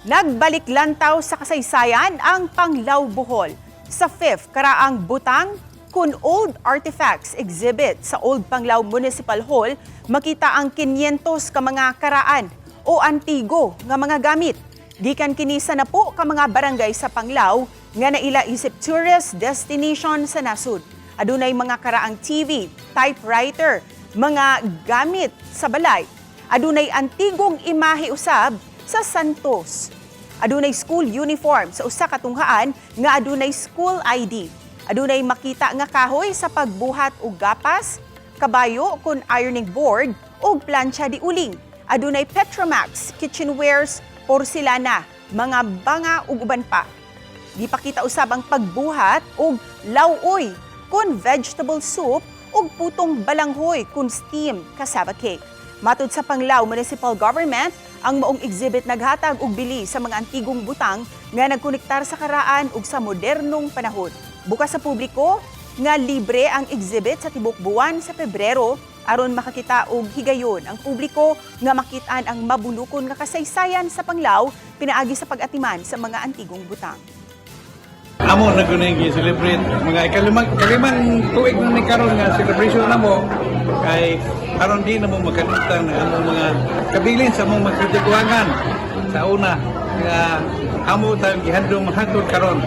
Nagbalik lantaw sa kasaysayan ang Panglao, Bohol. Sa 5th Karaang Butang kun Old Artifacts exhibit sa Old Panglao Municipal Hall, makita ang 500 ka mga karaan o antigo nga mga gamit. Gikan kini sa napo ka mga barangay sa Panglao nga naila isip tourist destination sa nasud. Adunay mga karaang TV, typewriter, mga gamit sa balay. Adunay antigong imahe usab sa Santos. Adunay school uniform sa usa ka tunghaan nga adunay school ID. Adunay makita nga kahoy sa pagbuhat og gapas, kabayo kun ironing board ug plancha de uling. Adunay Petromax, kitchenwares, porselana, mga banga ug uban pa. Gipakita usab ang pagbuhat og law-oy kun vegetable soup ug putong balanghoy kun steamed cassava cake. Matud sa Panglao Municipal Government, ang maong exhibit naghatag og bili sa mga antigong butang nga nagkonektar sa karaan ug sa modernong panahon. Bukas sa publiko nga libre ang exhibit sa tibok buwan sa Pebrero aron makakita og higayon ang publiko nga makit-an ang mabulukon nga kasaysayan sa Panglao pinaagi sa pag-atiman sa mga antigong butang. Amo na gud ning celebrate mga ikalimang tuig na ni karon nga celebration namo kay aron di na mo makalimtan ang among mga kabilin sa among mga katiguangan sa una nga amo tayong gihandong mahangtod karon.